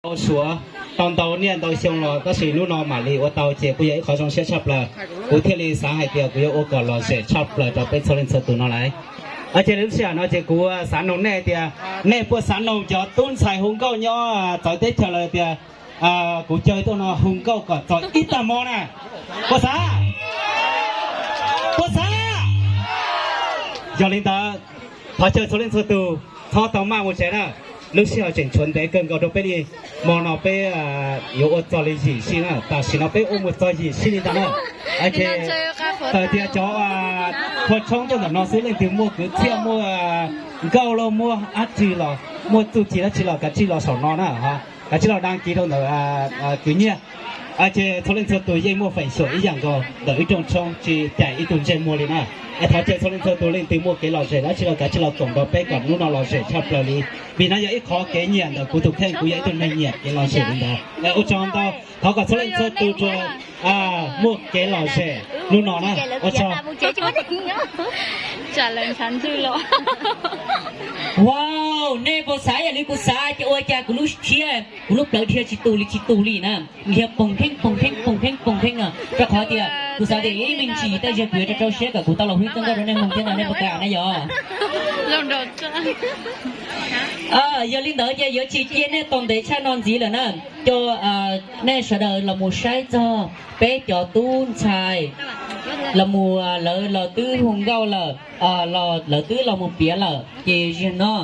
Tau suav tau ntau niaj ntau xyoo los tab sis hnub no mam li ua tau ces kuj yog ib qhov zoo siab tshaj plaws. Kuv thiaj li xav hais tias kuv yuav ua kom lom zem tshaj plaws rau peb txhua leej txhua tus no lauj. Ces lub sij hawm no ces kuv xav noog nej tias nej puas xav noog cov tub ntxhais hu nkauj nyob txawv teb chaws lawm tias kuv caw tuaj no hu nkauj kom txog ib tag hmo na? Puas xav? Puas xav? Yog li ntawd, thov caw txhua leej txhua tus txhob tau maj mus tsev na. Lub sij hawm tseem tshuav ntev kawg nkaus rau peb li. Hmo no peb yuav ua txog li yim sij na, tam sim no peb ua mus txog yim sij li ntag na. Txawm tias cov phua tshoob tuaj ntawm no xwb leej twg muaj kwv txhiaj muaj nkauj los muaj dab tsi los muaj txuj ci dab tsi los kav tsij los saum no na, kav tsij los dag kiv rau ntawm kwv nyiaj. Ces txhua leej txhua tus yeej muaj feem xyuam ib yam nkaus ntawm ib rooj tshoob tsis cais ib tug ntsej muag li na. Es thov caw txhua leej txhua tus leej twg muaj kev lom zem dab tsi los kav tsij los koom nrog peb kom hnub no lom zem tshaj plaws li, vim no yog ib qhov kev nyiam ntawm kuv tus kheej, kuv yog ib tug neeg nyiam kev lom zem li ntawd. Ua tsaug ntau, thov kom txhua leej txhua tus tsuas muaj kev lom zem hnub no na. Ua tsaug. Wow, nej puas xav yam li kuv xav? Ces ua cas kuv lub siab, kuv lub plawv dhia tsis tus li tsis tus li na, dhia poog kheej poog kheej poog kheej poog kheej no, rau qhov tias kuv xav tias ib me ntsis tej zaum kuv yuav rau rau siab kom kuv tau los hu txoj nkauj rau nej mloog thiab no, nej puas kam na yog? Yog li ntawd ces yuav tsis cia nej tos ntev tshaj no ntxiv lawm na. Coj nej sawv daws los mus saib txog peb cov tub ntxhais los mus, lawv los twb hu nkauj lawm, lawv twb los mus piav lawm, ces zaum no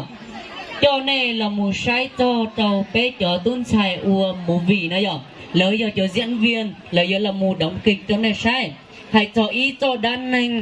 coj nej los mus saib txog rau peb cov tub ntxhais ua movie na yom. Lawv yog cov diễn viên, lawv yuav los mus đóng kịch rau nej saib, hais txog ib txoj dab neeg